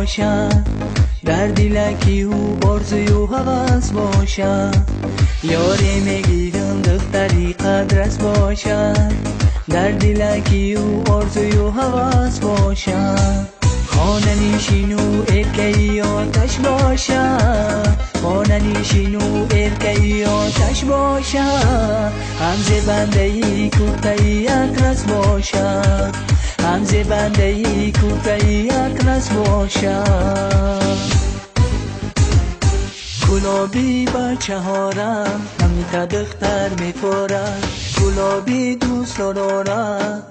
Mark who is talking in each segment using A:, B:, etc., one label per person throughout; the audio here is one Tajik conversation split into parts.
A: бошад, дар дилаки ӯ орзую ҳавас бошад. Ёре мегирам духтари қадрас бошад, дар дилаки ӯ орзую ҳавас бошад. Хонанишину эркаи оташ бошад, хонанишину эркаи оташ бошад. Ҳам зебандаи куртаи атлас бошад, ҳам зебандаи куртаи атлас бошад. Гулоби бачаҳора ҳамита духтар мефорад, гулоби дӯстдорора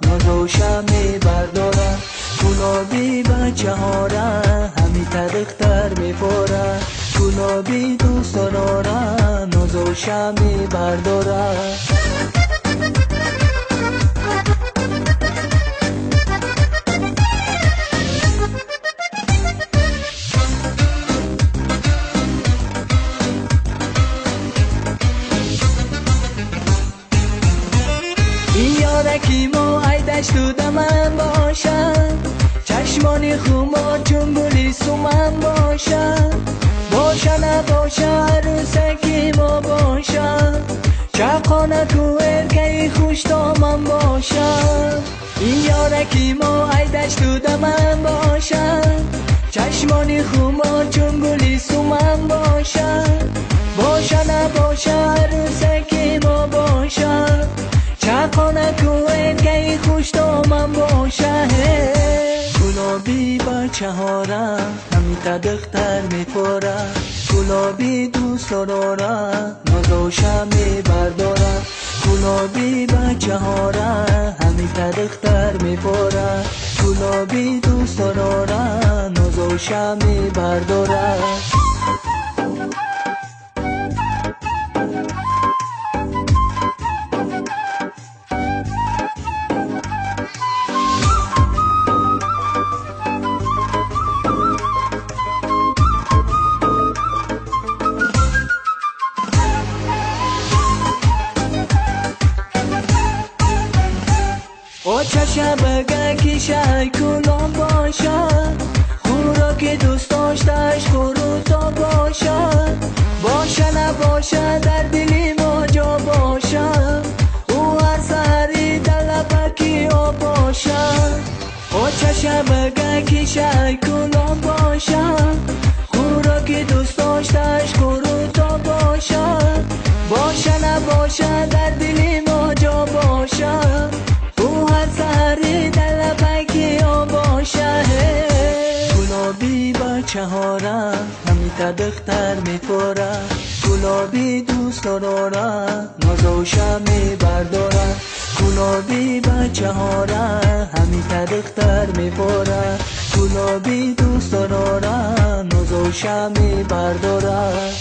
A: нозоша мебардорад. Гулоби бачаҳора ҳамита духтар мефорад, гулоби дӯстдорора нозоша мебардорад. Ёраки мо айдашту даман бошад, чашмони хумор чун гули суман бошад. Боша набоша арӯсаки мо бошад, чақонаку эркаи хуштоман бошад. Ёраки мо айдашту даман бошад, чашмони хумор чун гули суман бошад. Боша набоша арӯсаки мо бошад, чақонаку эркаи хуштоман бошад. Гулоби бачаҳора ҳамита духтар мефорад, гулоби дӯстдорора нозоша мебардорад. Гулоби бачаҳора ҳамита духтар мефорад, гулоби дӯстдорора нозоша мебардорад. Очаша бага ки шай кулон бошад, хӯроки дӯст доштааш хӯруто бошад. Боша набоша дар дили мо ҷо бошад, ӯ ҳар саҳари дар лабаки об бошад. Очаша бага ки шай кулон бошад, хӯроки дӯст доштааш хӯруто бошад. Боша набоша дар дили мо ҷо бошад, гулоби бачаҳора ҳамита духтар мефорад, гулоби дӯстдорора нозоша мебардорад. Гулоби бачаҳора ҳамита духтар мефорад, гулоби дӯстдорора нозоша мебардорад.